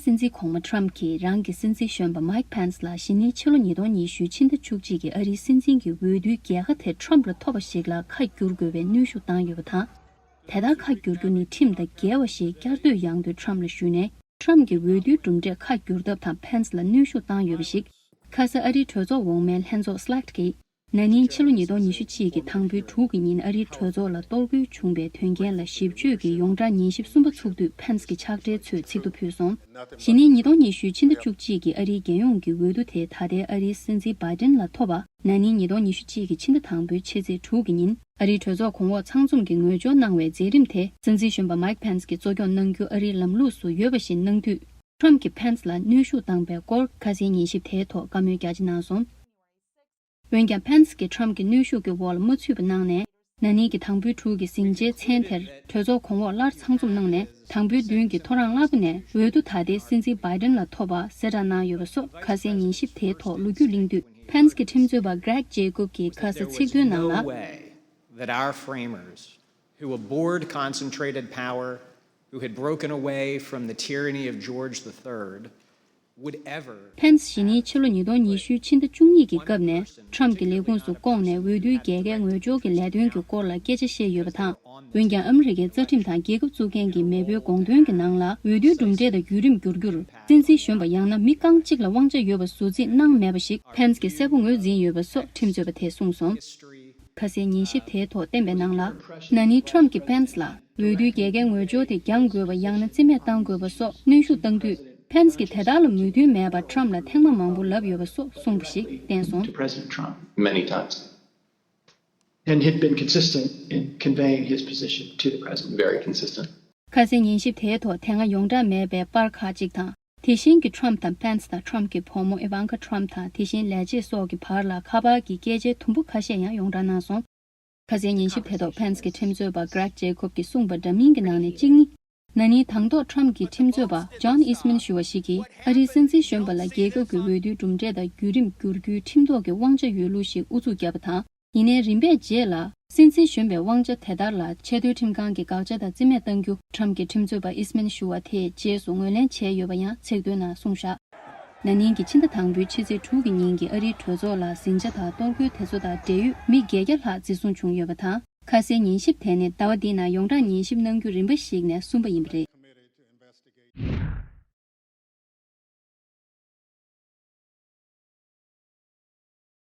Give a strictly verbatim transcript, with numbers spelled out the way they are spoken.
སྲིད་འཛིན་གོང་མ་ཊམ་གྱིས་རང་གི་སྲིད་འཛིན་གཞོན་པ་མའིག་ཕེན་སི་ལ་གཞེས་ནིང་ཕྱི་ལོ་ཉིས་སྟོང་ཉི་ཤུའི་ཕྱི་ཟླ་བཅུ་གཅིག་གི་ཨ་རིའི་སྲིད་འཛིན་གྱི་འོས་བསྡུའི་རྒྱལ་ཁ་དེ་ཊམ་ལ་ཐོབ་པ་ཞིག་ལ་ཁ་བསྒྱུར་དགོས་པའི་གནོན་ཤུགས་བཏང་ཡོད་པ་དང་། དེ་ལྟར་ཁ་བསྒྱུར་རྒྱུ་ནི་ཁྲིམས་དང་འགལ་བ་ཞེས་བསྐྱར་ཟློས་ཡང་དུ་ཊམ་ལ་ཞུས་ནས། ཊམ་གྱི་འོས་བསྡུའི་གྲུབ་འབྲས་ཁ་བསྒྱུར་ཐབས་དང་ཕེན་སི་ལ་གནོན་ཤུགས་བཏང་ཡོད་པ་ཞིག་ཁ་སང་ཨ་རིའི་གྲོས་ཚོགས་འོག་མའི་ལྷན་ཚོགས་སི་ལེག་ཊི་གིས། ན་ནིང་ཕྱི་ལོ་ཉིས་སྟོང་ཉི་ཤུ་གཅིག་གི་དང་པོའི་དྲུག་གི་ཉིན་ཨ་རིའི་གྲོས་ཚོགས་ལ་གཏོར་རྒོལ་བྱུང་བའི་དོན་རྐྱེན་ལ་ཞིབ་དཔྱོད་ཀྱི་ཡོངས་གྲགས་ཉན་ཞིབ་གསུམ་པ་ཚུགས་དུས་ཕེན་སི་གི་ཕྱག་སྦྲེལ་ཚོས་ཚིག་ཐོ་ཕུལ་སོང་། གཞེས་ནིང་ཉིས་སྟོང་ཉི་ཤུའི་ཕྱི་ཟླ་བཅུ་གཅིག་གི་ཨ་རིའི་རྒྱལ་ཡོངས་ཀྱི་འོས་བསྡུ་དེ་ད་ལྟའི་ཨ་རིའི་སྲིད་འཛིན་བྷའི་ཏིན་ལ་ཐོབ་པ། ན་ནིང་ཉིས་སྟོང་ཉི་ཤུ་གཅིག་གི་ཕྱི་ཟླ་དང་པོའི་ཕྱི་ཚེས་དྲུག་གི་ཉིན་ཨ་རིའི་གྲོས་ཚོགས་གོང་འོག་ཚང་འཛོམས་ཀྱིས་ངོས་སྦྱོར་གནང་བའི་མཛད་རིམ་དེ་སྲིད་འཛིན་གཞོན་པ་མའིག་ཕེན་སི་གིས་གཙོ་སྐྱོང་གནང་རྒྱུ་ཨ་རིའི་ལམ་ལུགས་སུ་ཡོད་པ་བཞིན་གནང་དུས། ཊམ་གྱིས་ཕེན་སི་ལ་གནོན་ཤུགས་བཏང་པའི་སྐོར་ཁ་སའི་ཉན་ཞིབ་དེའི་ཐོག་བཀའ་མོལ་རྒྱ་ཆེ་གནང་སོང་། འོན་ཀྱང་ཕེན་སི་གིས་ཊམ་གྱི་གནོན་ཤུགས་ཀྱི་འོག་ལ་མ་ཚུད་པ་གནང་ནས། ན་ནིང་གི་དང་པོའི་དྲུག་གི་ཟིང་ཆའི་མཚན་དེར་གྲོས་ཚོགས་གོང་འོག་སླར་ཚང་འཛོམས་གནང་ནས། དང་པོའི་བདུན་གྱི་ཐོ་རངས་སྔ་པོ་ནས་འོས་བསྡུ་ད་ལྟའི་སྲིད་འཛིན་བྷའི་ཏིན་ལ་ཐོབ་པ་གསལ་བསྒྲགས་གནང་ཡོད་པ་སོགས་ཁ་སའི་ཉན་ཞིབ་དེའི་ཐོག་ལོ་རྒྱུས་གླེང་དུས། ཕེན་སི་གི་ཁྲིམས་རྩོད་པ་གྷི་རེག་ཇེ་ཀོབ་ཀྱིས་ཁ་ས་ཚིག་དོན་ནང་ལ། Way that our framers, who abhorred concentrated power, who had broken away from the tyranny of George the third, would ever ཕེན་སི་གཞེས་ནིང་ཕྱི་ལོ་ཉིས་སྟོང་ཉི་ཤུའི་ཕྱི་ཟླ་བཅུ་གཉིས་ཀྱི་སྐབས་ནས་ཊམ་གྱི་ལས་ཁུངས་སུ་བསྐོངས་ནས་འོས་བསྡུའི་རྒྱལ་ཁའི་ངོས་སྦྱོར་གྱི་ལས་དོན་གྱི་སྐོར་ལ་སྐད་ཆ་བཤད་ཡོད་པ་དང་། འོན་ཀྱང་ཨ་མི་རི་ཀའི་རྩ་ཁྲིམས་དང་རྒྱལ་ཁབ་བཙུགས་མཁན་གྱི་མེས་པོའི་དགོངས་དོན་གྱི་ནང་ལ་འོས་བསྡུའི་གྲུབ་འབྲས་དང་བརྒྱུད་རིམ་བསྒྱུར་རྒྱུར་སྲིད་འཛིན་གཞོན་པ་ཡང་ན་མི་རྐང་གཅིག་ལ་དབང་ཆ་ཡོད་པ་ཟུར་རྩིས་གནང་མེད་པ་ཞིག་ཕེན་སི་གིས་གསལ་པོ་ངོས་འཛིན་ཡོད་པ་སོགས་ཁྲིམས་རྩོད་པ་དེས་གསུངས་སོང་། ཁ་སའི་ཉན་ཞིབ་དེའི་ཐོག་བསྟན་པའི་ནང་ལ། ན་ནིང་ཊམ་གྱིས་ཕེན་སི་ལ་འོས་བསྡུའི་རྒྱལ་ཁའི་ངོས་སྦྱོར་དེ་འགྱངས་དགོས་པ་ཡང་ན་རྩིས་མེད་གཏང་དགོས་པ་སོགས་གནོན་ཤུགས་བཏང་དུས། ཕེན་སི་གིས་དེ་དག་ལ་མོས་མཐུན་མེད་པར་ཊམ་ལ་ཐེངས་མ་མང་པོ་ལབ་ཡོད་པ་སོགས་གསུངས་པ་ཞིག་བསྟན་སོང་། To President Trump many times. And had been consistent in conveying his position to the president. Very consistent. ཁ་སའི་ཉན་ཞིབ་དེའི་ཐོག་དེ་སྔ་ཡོངས་གྲགས་མེད་པའི་པར་ཁག་ཅིག་དང་། དེ་བཞིན་གྱི་ཊམ་དང་ཕེན་སི་དང་ཊམ་གྱི་བུ་མོ་ཨི་ཝང་ཀ་ཊམ་དང་དེ་བཞིན་ལས་བྱེད་སོགས་ཀྱི་བར་ལ་ཁ་པར་གྱི་སྐད་ཆའི་དུམ་བུ་ཁ་ཤས་ཡང་ཡོངས་གྲགས་གནང་སོང་། ཁ་སའི་ཉན་ཞིབ་དེ་ཐོག་ཕེན་སི་གི་ཁྲིམས་རྩོད་པ་གྷི་རེག་ཇེ་ཀོབ་ཀྱིས་གསུངས་པ་འདྲ་མིན་གྱི་ནང་ནས་གཅིག་ནི། ན་ནིང་དང་ཐོག་ཊམ་གྱི་ཁྲིམས་རྩོད་པ་ཇོན་ཨིས་མན་ཞུ་བ་ཞིག་གིས་ཨ་རིའི་སྲིད་འཛིན་གཞོན་པ་ལ་རྒྱལ་ཁབ་ཀྱི་འོས་བསྡུའི་གྲུབ་འབྲས་དང་བརྒྱུད་རིམ་བསྒྱུར་རྒྱུའི་ཁྲིམས་ཐོག་གི་དབང་ཆ་ཡོད་ལུགས་ཤིག་ཨུ་ཚུགས་བརྒྱབ་པ་དང་། ཡིན་ནའི་རིམ་པས་རྗེས་ལ་སྲིད་འཛིན་གཞོན་པའི་དབང་ཆ་དེ་ལྟར་ལ་ཆེས་མཐོའི་ཁྲིམས་ཁང་གི་དགག་བྱ་དང་རྩིས་མེད་གཏང་རྒྱུ་ཊམ་གྱི་ཁྲིམས་རྩོད་པ་ཨིས་མན་ཞུ་བ་དེས་རྗེས་སུ་ངོས་ལེན་བྱས་ཡོད་པ་ཡང་ཚིག་དོན་ནང་གསུངས་བཞག་ན་ནིང་གི་ཕྱི་ཟླ་དང་པོའི་ཕྱི་ཚེས་དྲུག་གི་ཉིན་གྱི་ཨ་རིའི་གྲོས་ཚོགས་ལ་ཟིང་ཆ་དང་གཏོར་རྒོལ་དེ་ཚོ་དང་འབྲེལ་ཡོད་མི་བརྒྱད་བརྒྱ་ལྷག་འཛིན་བཟུང་བྱུང་ཡོད་པ་དང་། ཁ་སའི་ཉན་ཞིབ་དེ་ནི་ཟླ་བ་འདིའི་ནང་ཡོངས་གྲགས་ཉན་ཞིབ་གནང་རྒྱུ་རིམ་པ་ཞིག་ནས་གསུམ་པ་ཡིན་པ་རེད།